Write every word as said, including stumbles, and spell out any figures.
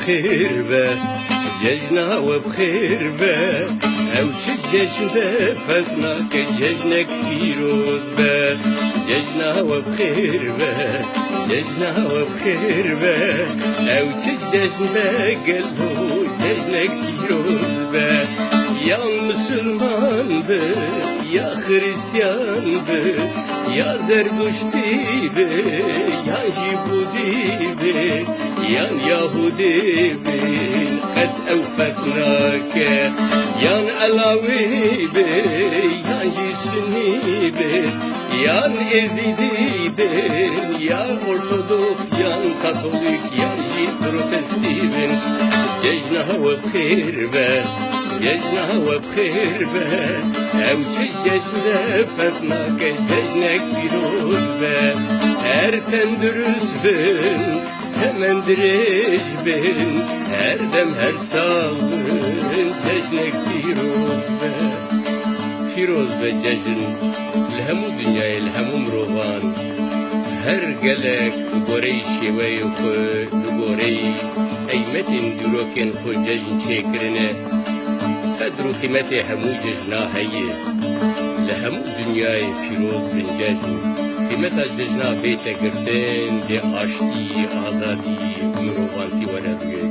Xêr be, cejna we bi xêr be. Ew çi cejn be, ferq nake, cejnek pîroz be. Cejna we bi xêr be, cejna we bi xêr be. Ew çi cejn be, gelo cejnek pîroz be. Yan misilman be, ya xirîstiyan be, ya zerduştî be, yan jî budî be, yan yahudî be, qet ew ferq nake. Yan elawî be, yan jî sunî be, yan êzîdî be, ya ortodoks, yan katolîk, yan jî protestî be. Cejna we bi xêr be, cejna we bi xêr be. Ew çi cejn be, ferq nake, cejnek pîroz be. Her tendurist bin, temen dirêj bin, her dem her sal bin, cejnek pîroz be. Pîroz be cejn li hemû dinyayê, li hemû mirovan. Her gelek bi goreyî şêweyên xwe, bi goreyî qeymetên dîrokên xwe cejn çêkirine. Qedr û qîmetê hemû cejna heye. Li hemû dinyayê pîroz bin cejn. Qîmeta cejna bête girtin, dê aştî, azadî, mirovantî were bûye.